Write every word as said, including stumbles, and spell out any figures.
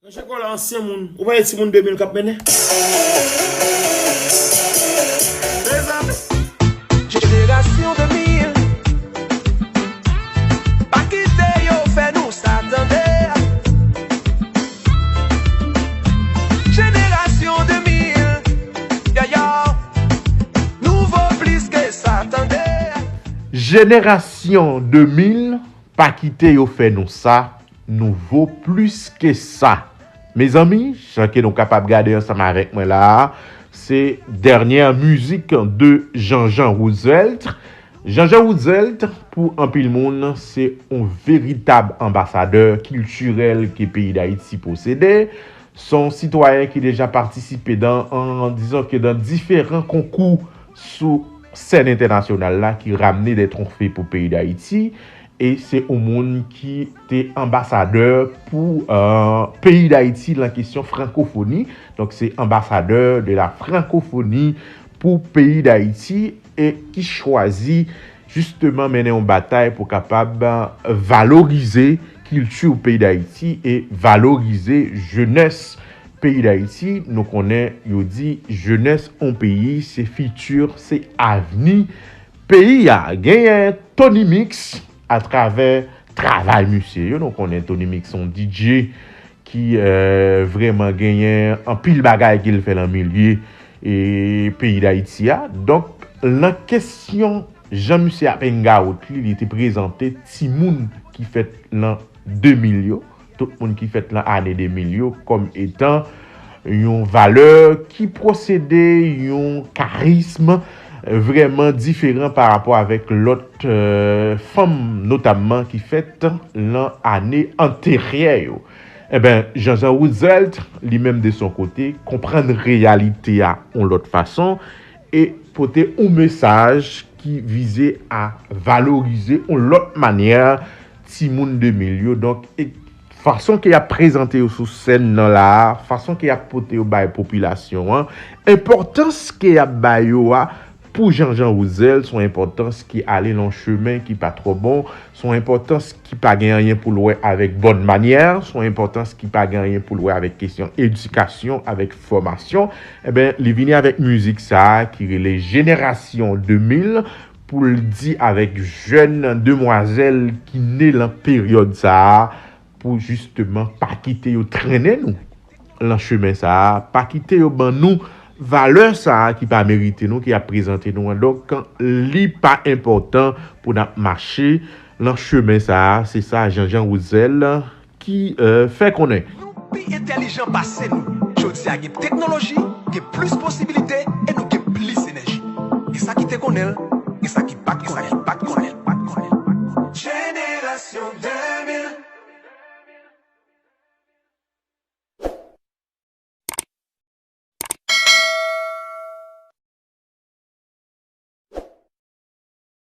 Nan chèkò la ansyen moun, ou pa wè timoun de mil k ap mennen? Jenerasyon de mil, pa kite yo fè nou sa tande. Jenerasyon de mil, yo yo, nou vo plis ke sa tande. Jenerasyon de mil, pa kite yo fè nou sa, nou vo plis ke sa. Mezanmi, jan ke nou kapab gade ansanm avèk mwen la a, se dènyè mizik de Jean-Jean Roosevelt. Jean-Jean Roosevelt, pou anpil moun, se yon veritab anbasadè kiltirèl ke peyi Dayiti posede. Se yon sitwayen ki deja patisipe dan, an, dizon ke dan diferan konkou sou sèn entènasyonal la ki ramne de twofe pou peyi Dayiti. E se yon moun ki te anbasadè pou peyi Dayiti lan kesyon frankofoni. Donk se anbasadè de la frankofoni pou peyi Dayiti e ki chwazi jisteman mennen yon batay pou kapab valorize kilti peyi Dayiti e valorize jenès peyi Dayiti. Nou konnen yo di jenès yon peyi se fiti, se avni peyi a. Genyen Tony Mix atravè travay misye yo. Nou konnen Tony Mix se yon DJ ki vrèman genyen anpil bagay ke l fè lan milye peyi Dayiti a. Donk lan kesyon jan misye ap hangout li, li te prezante timoun ki fèt lan de mil yo, tout moun ki fèt lan ane de mil yo kòm etan yon valè ki posede yon karism vrèman diferan pa rapò avèk lòt fanm notamman ki fèt lan ane anteryè yo. Enben, Jean-Jean Roosevelt, li menm de son kote, konprann reyalite a yon lòt fason e pote yon mesaj ki vize a valorize yon lòt manyè timoun de mil yo. Donk, e fason ke y ap prezante yo sou sèn nan la a, fason ke y ap pote yo bay popilasyon an, enpòtans ke y ap bay yo a, pou Jean-Jean Roosevelt, se yon enpòtans ki ale lan yon chemen ki pa twò bon, se yon enpòtans ki pa gen anyen pou l wè avèk bòn manyè, se yon enpòtans ki pa gen anyen pou l wè avèk kesyon edikasyon, avèk fòmasyon. Enben, li vini avèk mizik sa a ki rele Jenerasyon de mil pou l di avèk jèn demwazèl ki ne lan peryòd sa a, pou jisteman pa kite yo trennen nou lan chemen sa a, pa kite yo ban nou valè sa a ki pa merite nou, ke y ap prezante nou an. Donk, li pa enpòtan pou n ap mache lan chemen sa a. Se sa Jean-Jean Roosevelt ki fè konnen. Nou pi entèlijan pase nou. Jodi a gen teknoloji, gen plis posibilite e nou gen plis enèji. E sa ki te konnen l,